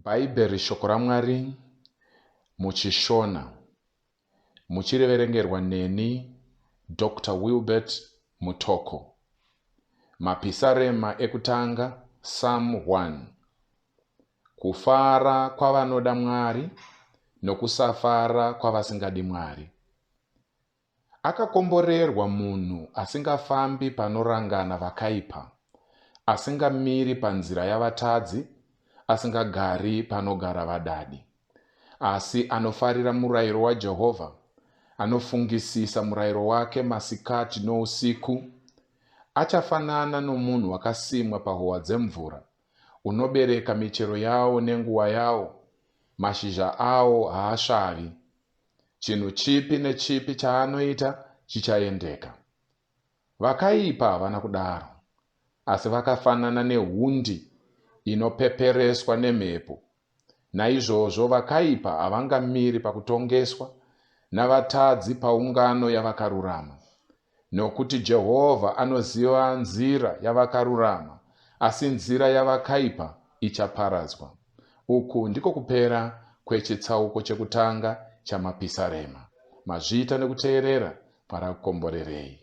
Bhaibheri Shoko raMwari muchiShona muchiriverengerwa neni Doctor Wilbert Mutoko. Mapisarema ekutanga Psalm 1. Kufara kwavanoda Mwari nokusafara kwavasingadi Mwari. Akakomborerwa munhu asingafambi panorangana vakaipa, asingamiri panzira yavatadzi, asingagari panogara vadadi. Asi anofarira murayiro waJehovha, anofungisisa murayiro wake masikati nousiku. Achafanana nomunhu wakasimwa pahowa dzemvura, unobereka michero yawo nenguva yawo, mashizha awo haasvavi. Chinhu chipi nechipi chaanoita chichaendeka. Vakaipa havana kudaro, asi vakafanana nehundi inopepereswa nemhepo. Naizvozvo vakaipa havangamiri pakutongeswa, navatadzi paungano yavakarurama. Nokuti Jehovha anoziva nzira yavakarurama, asi nzira yavakaipa ichaparadzwa. Uku ndiko kupera kwechitsauko chekutanga chaMapisarema. Mazviita nekuteerera, Mwari akukomborerei.